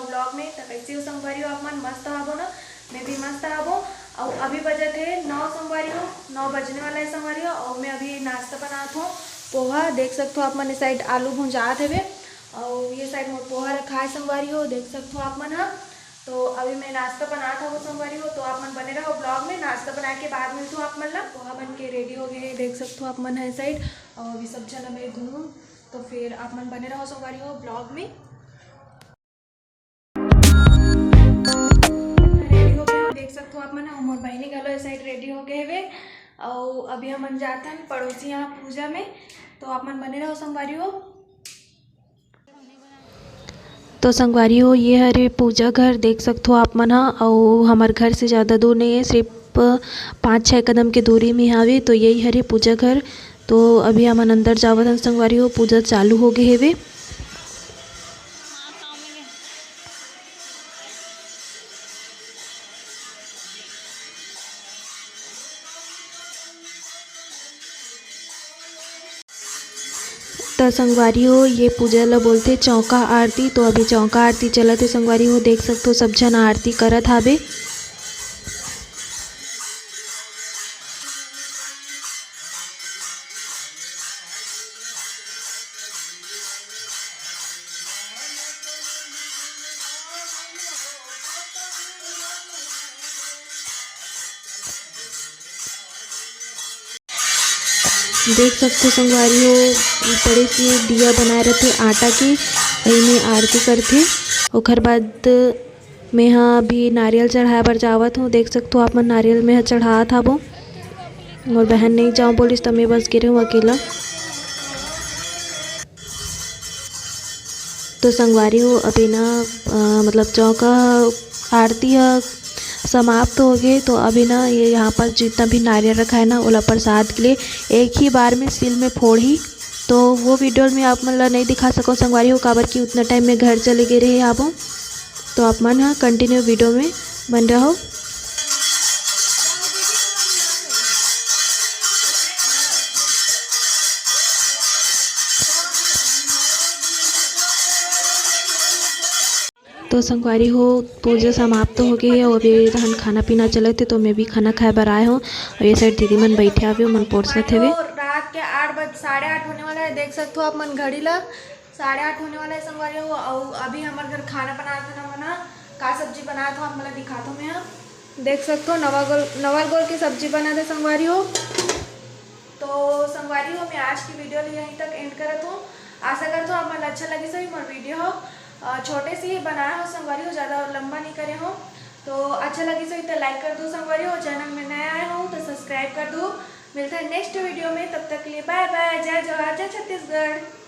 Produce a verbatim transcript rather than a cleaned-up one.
vlog में। त कैसे हो संगवारी हो आप मन? मस्त हबो ना? मैं भी मस्त हबो। अउ अभी बजत हे नौ संगवारी हो, नौ बजने वाला है संगवारी हो। अउ मैं अभी नाश्ता बनात हूँ, पोहा। देख सकत हो आप मन, ये side आलू भुंजात हवे, अउ ये side मोर पोहा रखा है संगवारी हो, देख सकत हो आप मन ह। तो अभी मैं नाश्ता बनात हूँ संगवारी हो, तो आप मन बने रहो vlog में। नाश्ता बना के बाद मिलत हूँ आप मन ला। पोहा बन के ready हो गए, देख सकत हो आप मन ह ये side। अउ अभी सब झन मैं घूम, तो फिर आप मन बने रहो संगवारी हो vlog में। Ready हो गए, देख सकत हो आप मन, अउ मोर बहिनी घलो ए side ready हो गए हवे। अउ अभी हमन जाथन पड़ोसी यहाँ पूजा में, तो आप मन बने रहो संगवारी हो। तो संगवारी हो, ये हरे पूजा घर, देख सकत हो आप मन ह, अउ हमर घर से ज़्यादा दूर नहीं है, सिर्फ पाँच छः कदम के दूरी में हावे। तो यही हरे पूजा घर। तो अभी हमन अंदर जावत हन संगवारी हो, पूजा चालू हो गए हेवे। त संगवारी हो, ये पूजा ल बोलथे चौका आरती। तो अभी चौका आरती चलत हे संगवारी हो, देख सकत हो सब झन आरती करत हावे। देख सकत हो संगवारी हो, बड़े से दिया बनाए रथे आटा के, एमे आरती करथे। ओखर बाद मेहा अभी नारियल चढ़ाए बर जावत हूँ। देख सकत हो आप मन, नारियल मेहा चढ़ात हाबो। मोर बहन नहीं जाओ बोलिस, त मैं बस गे रहूँ अकेला। तो संगवारी हो, अभी ना, अ, मतलब चौका आरती ह समाप्त हो गए। तो अभी ना ये यहाँ पर जितना भी नारियल रखा है ना, ओला प्रसाद के लिए एक ही बार में सिल में फोड़ही। तो वो video में आप मन ला नहीं दिखा सको संगवारी हो, काबर कि उतना time में घर चले गए रहे आबो। तो आप मन ह continue video में बन रहो। तो संगवारी हो, पूजा समाप्त हो गई है और अभी रहन खाना पीना चलत हे, तो मैं भी खाना खाए बर आए हूँ। और ये side दीदी मन बैठे हवे, मन परोसत हवे। रात के आठ बज, साढ़े आठ होने वाला है, देख सकते हो आप मन घड़ी ला, साढ़े आठ होने वाला है संगवारी हो। और अभी हमारे घर खाना बनात हे ना, मना का सब्जी बनात हो, आप मला दिखात हो मैं। देख सकते हो नवा गोल, नवा गोल की सब्जी बनात हे संगवारी हो। तो संगवारी हो, मैं आज की video ला यहीं तक end करत हूँ। आशा करत हूँ आप मन अच्छा लगिस होही मोर video हो। अ, छोटे से ही बनाए हो संगवारी हो, ज़्यादा लंबा नहीं करे हो। तो अच्छा लगिस होही तो like कर दो संगवारी हो, channel में नया आए हो तो subscribe कर दो। मिलते हैं next video में, तब तक के लिए bye bye, जय जोहार, जय छत्तीसगढ़।